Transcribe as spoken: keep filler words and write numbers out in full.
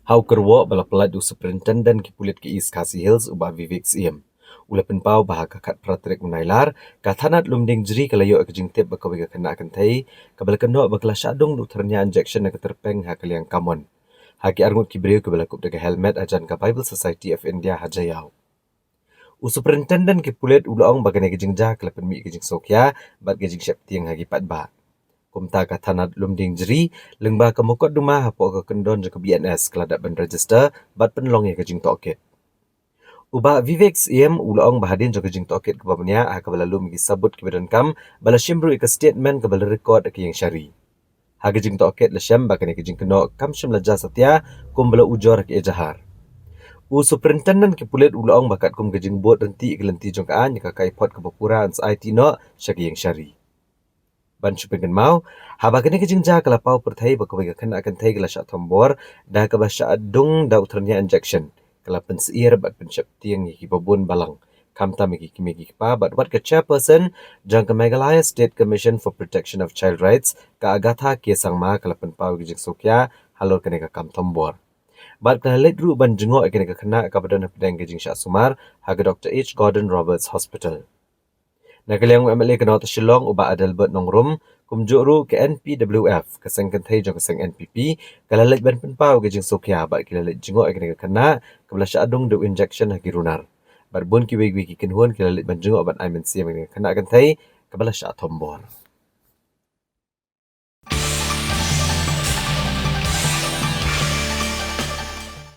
Ha u kyrwoh ba la pyllait u Superintendent ki pulit ka East Khasi Hills, u Bah Vivek Syiem, u la pynpaw ba ha ka khatphra tarik u Nailar, ka thanat Lumdiengjri ka la ïoh ïa ka jingtip ba kawei ka khynnah kynthei kaba la kynnoh ba ka la shah dung da u thyrnia injection na ka tyrpeng ha ka liang kamon, ha ki arngut ki briew kiba la kup da ka helmet hajan ka Bible Society of India ha Jaïaw. U Superintendent ki pulit u la ong ba kane ka jingjia ka la pynmih ka jingsngewkhia bad ka jingsheptieng ha ki paidbah. Kumta ka thanat Lumdiengjri lyngba ka mukotduma hapoh ka kyndon jong ka B N S ka la dep ban register bad pynlong ïa ka jingtohkit. U Bah Vivek Syiem u la ong ba hadien jong ka jingtohkit kaba bniah ha kaba la lum ïa ki sabut kiba donkam, ba la shim ruh ïa ka statement kaba la record ha ka ïing shari. Ha ka jingtohkit la shem ba kane ka jingkynnoh kam shym la jia satia kumba la ujor ha ka ejahar. U Superintendent ki pulit u la ong ba katkum ka jingbud ryntih ïa ka lynti jong ka aiñ, ïa ka kaiphod kaba pura yn sa aiti noh sha ka ïing shari. Ban shu pynkynmaw, haba kane ka jingjia ka la paw pyrthei ba kawei ka khynnah kynthei ka la shah thombor da kaba shah dung da u thyrnia injection, ka la pynsyier bad pynsheptieng ïa kiba bun balang, khamtam ïa ki kmie ki kpa bad wat ka chairperson jong ka Meghalaya State Commission for Protection of Child Rights, ka Agatha K Sangma, ka la pynpaw ïa ka jingsngewkhia halor kane ka kam thombor. Bad ka la leit ruh ban jngoh ïa kane ka khynnah kaba don hapdeng ka jingshah sumar ha ka Doctor H Gordon Roberts Hospital. Na ka liang u M L A ka North Shillong, u Bah Adelbert Nongrum, kumjuh ruh ka N P W F, ka seng kynthei jong ka seng N P P, ka la leit ban pynpaw ïa ka jingsngewkhia bad ki la leit jngoh ïa kane ka khynnah kaba la shah dung da u injection ha ki runar. Bad bun kiwei kiwei ki kynhun ki la leit ban jngoh ban ai mynsiem ïa kane ka khynnah kynthei kaba la shah thombor.